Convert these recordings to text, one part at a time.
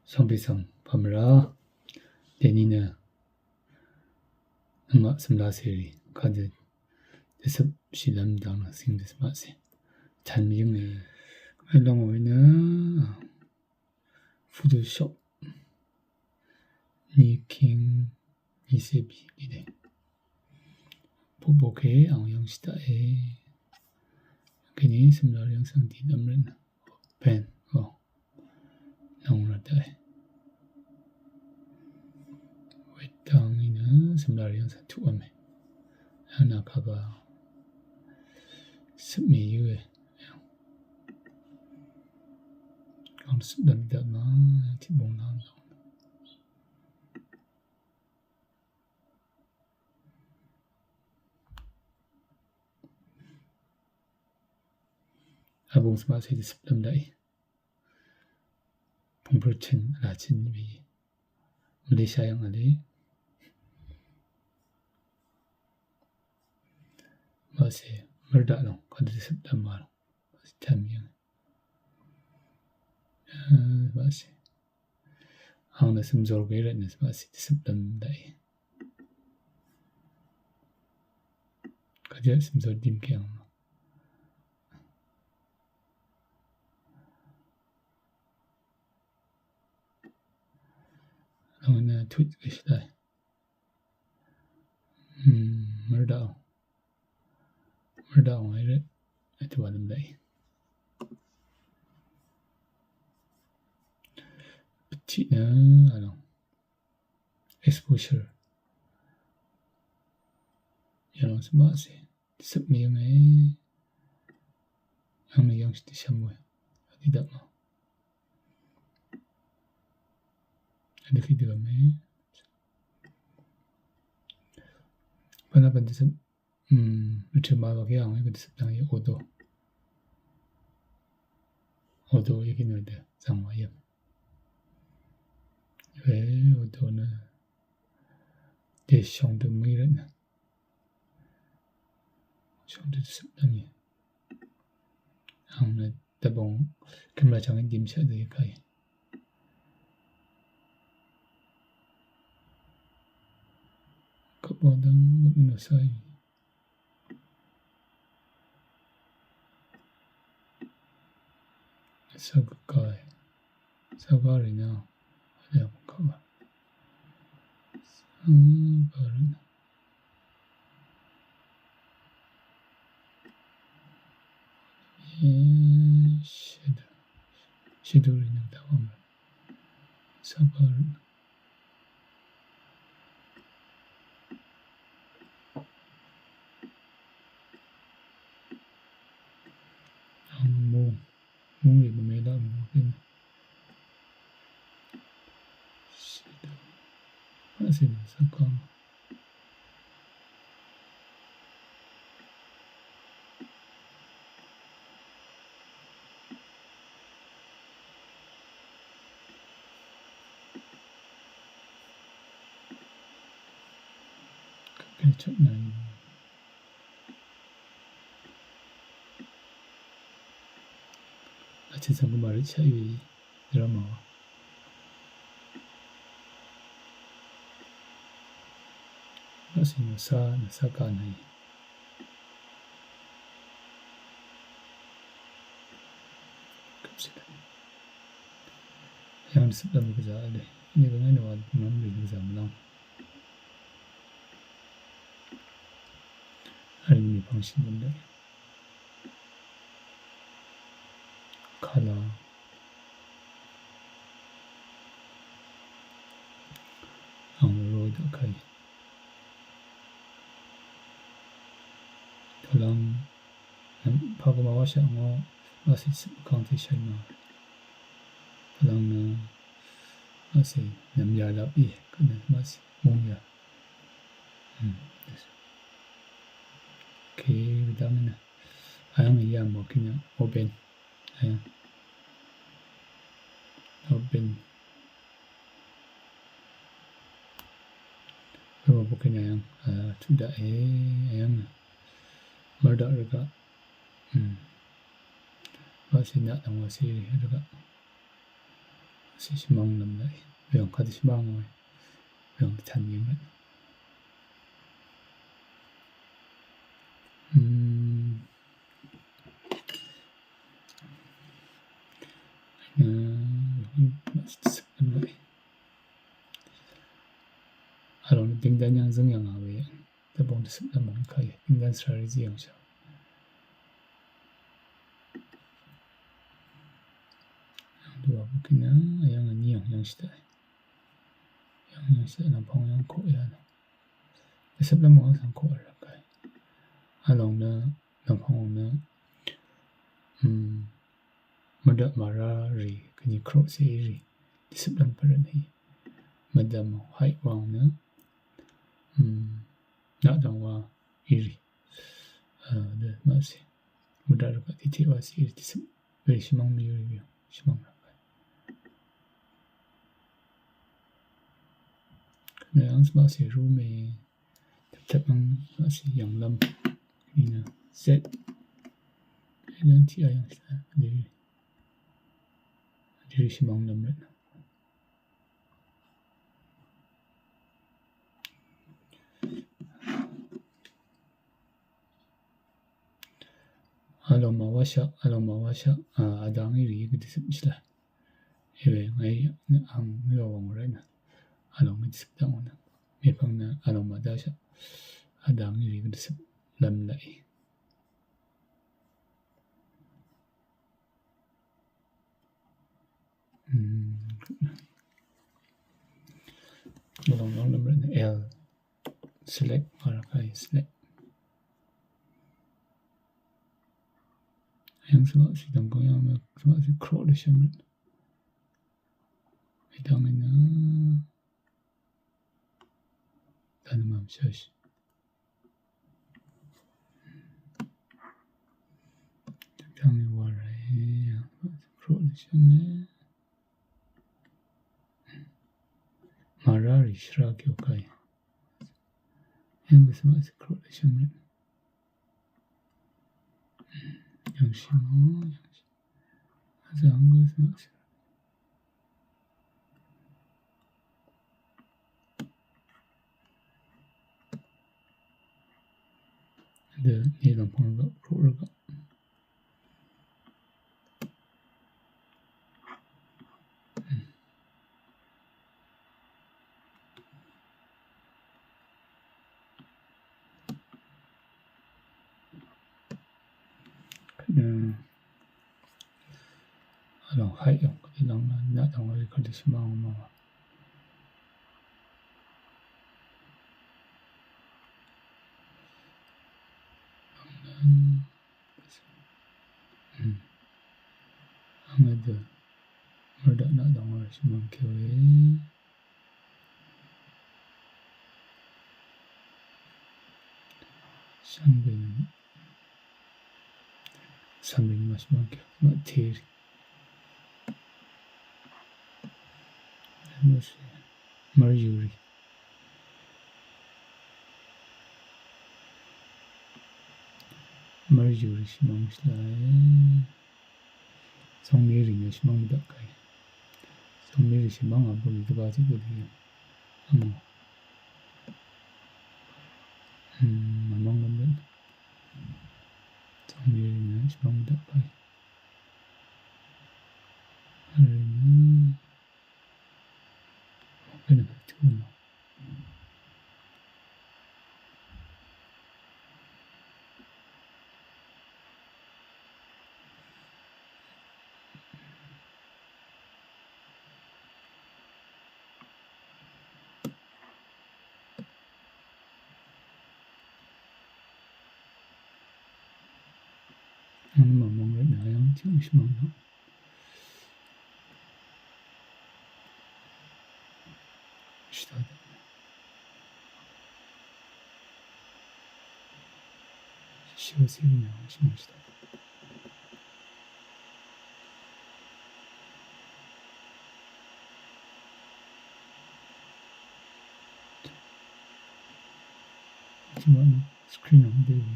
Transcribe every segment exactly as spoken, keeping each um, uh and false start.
Shvngpè svng pàmvrá dèní nø nøngmaq svmla sèrì kadø dvsøp shìlv́m dang nø sing dvsøp maqsè tàn mvyǿnge. Vlòng we nø Photoshop ni king ni sebi dide. Bokbok ke ang yv́ng shì taqe. Kèní svmla yv́ng svng dì lv́m rvt nø. Pen. O. Nvng rvt taqe. Wetang í nø svmla yv́ng svng tuq v̄me. Yv́ng nø kaba. Svmì yúe. Kang svdvm dvma tiq bung nvng. Abung svmaq sè dvsøp lv́m daqì. Pungpør chøn, vla chøn bì. Malaysia yv́ng vle. Maqsè mvrdaq lòng, kadø dvsøp lv́m wa lòng. Maqsè tàm yv́ng. Maqsè. Ang nø svmzor gø rvt nø maqsè dvsøp lv́m daqì. Kajaq svmzor dim kì ang nø. Ang nø tut gø shvlai. Hmm, mvrdaq. Mvrdaq ong ere. Etiq wa lv́m daqì. Pvtiq nø along. Exposure. Yalong svmaqsè. Dvsøp mvyǿnge. Ang nø yv́ng shì dvshvm we. Vdidaq ma. Vdø kì dvgvme. Bvna bvn dvsøp. Hmm, rvtø̀ ma vak yà ngì gø dvsøp dvng yì odo. Odo yì kì nø dø zvng wa yvm. Ve odo nø. Dè shong dø mø̀í rvt nø. Shong dø dvsøp dvng yì. Ang nø dvbong kèmra chang í dim shaq dø yì kà yì. Kapwa dang møt nø sai. Sagakai. Sagarina. Ane kapwa. Sagarina. Ye, shidu. Shidu rina dawam. Sagarina. Ang mung. Mung rì bvme daq mung rì. Sidu. Maqsè nvng svkang. Kake chok nai. Vchø̀n svng gø màrø chaq í we í rv́m màwa. Vsì nò sá nò sá kà nà í. Yv̀ng dvcøp dvm gvzà vdè. Íní gvngé nò wa dvmvm rì gvzà mvlv́ng. Vl mì pv̀ngshì mvndè. Kala. Ang roi dvkvy. Tvlvng. Pagvma washaq ngò maqsì svkang tì shvnà. Tvlvng nø maqsì nvmyà lap í kvnø maqsì mungya. Hmm. Kì vdvm nø. Ayv̀ng yà mò kì nø open. Ayv̀ng. Open. Rvbà bukina yv̀ng, a, tudaq e, yv̀ng. Mvrdaq rvgaq. Hmm. Wasi naq dvng wasi rvgaq. Shvmvng lv́m laq. Weyv̀ng kaq dvshvmvng we. Weyv̀ng dvtan yv̀ng laq. Hmm. Along dingdan yv̀ng zøng yv̀ng a we. Dvbong dvsøp dvbong kaq yv̀ng dvngdan svra rì zí yv̀ng shà. Yv̀ng dvbong kina yv̀ng ni yv̀ng yv̀ng shita. Yv̀ng yv̀ng shita nvng pong yv̀ng koq yv̀ng. Dvsøp dvbong svng koq rvkaq. Along nø nvng pong nø. Hmm. Mvdaq mara rì kani kroq se rì. Dvsøp dvbong pvren hi. Mvdaq mo hai wang nø. Hmm. Naq dvng wa iri. Dø maqsi. Mvdaq rvkaq tiqtiq wa si iri tiqsøq. Weri shvmvng miyuri wiyo. Shvmvng rvkaq. Nø ang maqsi rume. Tøptøp ang maqsi yv̀nglv́m. Inø. Z. Yv̀ng tiq a yv̀ng sa. Diri. Diri shvmvng lv́m rvt. Along mawashaq, along mawashaq, a, adang iri gdvsøp shila. Ewe ngai ang yo wang rvt na. Along gdvsøp dang na. Mepang na along madashaq. Adang iri gdvsøp lv́m laq i. Hmm. Along, along lv́m rvt L. Select, mara kaq select. Yv̀ng svmaq si dvng kong yv̀ng svmaq si kroq dvshvm rvt. Idvng ina. Dvnmam shash. Tang wa rvt. Kroq dvshvm ne. Mara rì shvra kyokai. Yv̀ng gø svmaq si kroq dvshvm rvt. Yv̀ng shimo, yv̀ng shimo. Azang gø svmaq si. Dø, ni lv̀ngpv̀ng rvgaq, kruq rvgaq. Along hai yong, along na, na dang wa ri kali shima ma. Hmm. Ang ada. Merdaq na dang wa ri shima kewe. Shvngbin. Shvngbin mvshvng kaq mvtir. Mvtir. Mvyuri. Mvyuri shvmvng shlai. Songmiri nø shvmvng mvdaq kai. Songmiri shvmvng abuli dvba tiq buli. Amo. Hmm, mamang lambet. Songmiri nø shvmvng mvdaq kai. Miri nø. Miri nø. Ang mvmvng rvt nø ayv́ng tiq shvmvng nø. Shvmvng shvmvng shvmvng. Screen on, baby.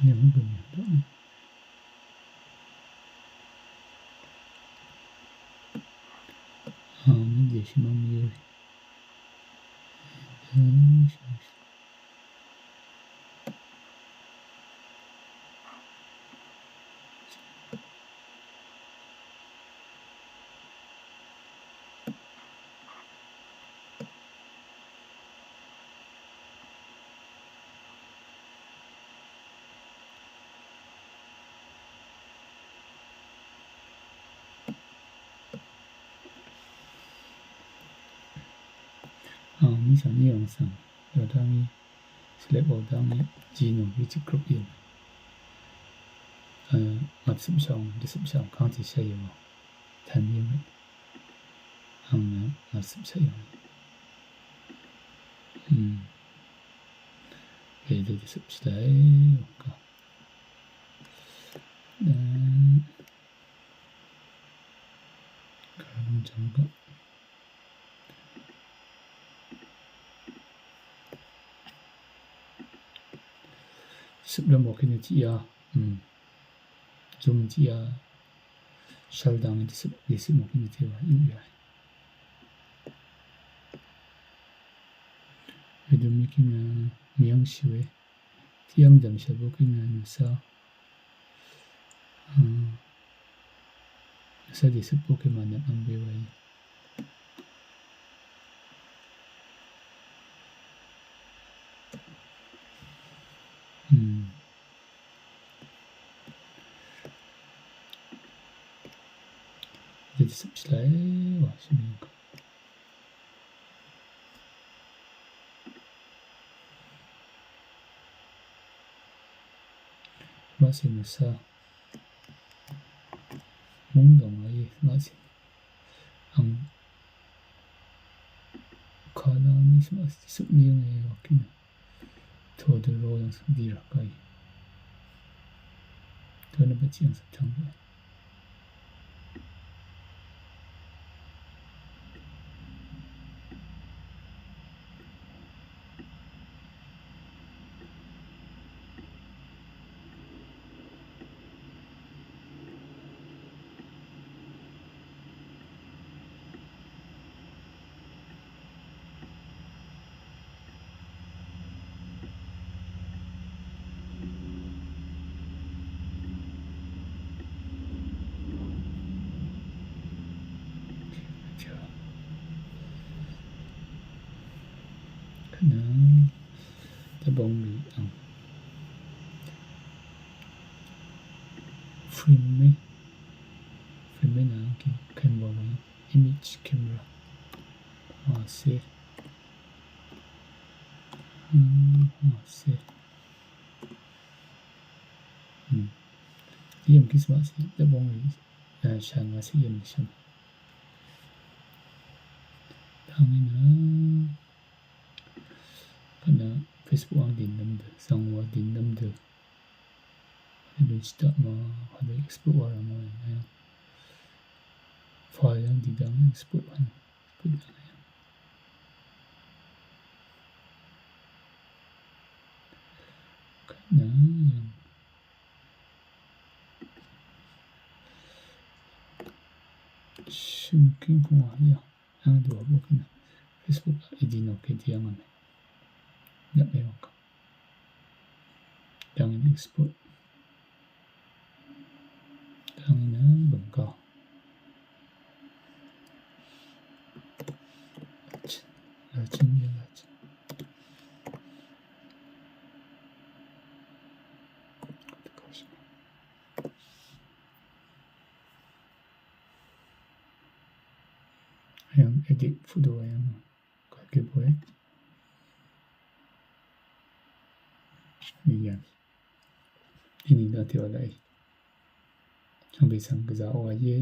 Yv̀ng gø yv̀ng dø. Ang nø dèshì mvng mì we. Ang mì svng nì ang svng. Yodang í select o dang í jì nò í jì group í. Ngvp sip shang, dì sip shang kang jì shá yò. Tàn yò. Ang nø ngvp sip shá yò. Hmm. Bèdø dì sip shá yò ka. Kàrvng jang gø. Sip lvm okì nø tiq ya. Hmm. Zoom tiq ya. Shal dang dì sip, dì sip okì nø tiq ya. Video making a mì ang shì we. Tiq yv̀ng jv̀m shvbú kí ngà nvsá. Nvsá dì sip bú kí mà nvp ang bí wáyí. Hmm. Dì sip shvlá wà shì mì ang. Maqsì nvsá. Mungdòng a í maqsì. Ang kala mì sma sip mì ang e wakina. Todø ro yang sip dì rvk a í. Todø bvt yang sip tang. Kvt nø dvbong rì ang. Frame mè. Frame mè nø kì camera mè. Image camera. Maqsì. Hmm, maqsì. Hmm. Yv̀ng kì svng maqsì. Dvbong rì. Shvng maqsì yv̀ng shvng. Tang í nø. Kvt nø Facebook ang dìnvm dø, zangwà dìnvm dø. Kvt nø chitaq ma, kvt nø export wà rà ma, yv̀ng. File ang dìdvng export wà, export wà yv̀ng. Kvt nø yv̀ng. Shø̀n kì pvngwà yv̀ng. Ang dvwà bø kì nø Facebook I D nò kì dì ang nø. Yv̀ng yv̀ng kà. Dang export. Dang nø bøng kà. Lachin, lachin, ya lachin. Ayv̀ng edit photo ayv̀ng. Kàkì bø e. Nìyv̀ng. Inìnø tiq wà laq í. Chv̀ngbè svng gvzà wà íe.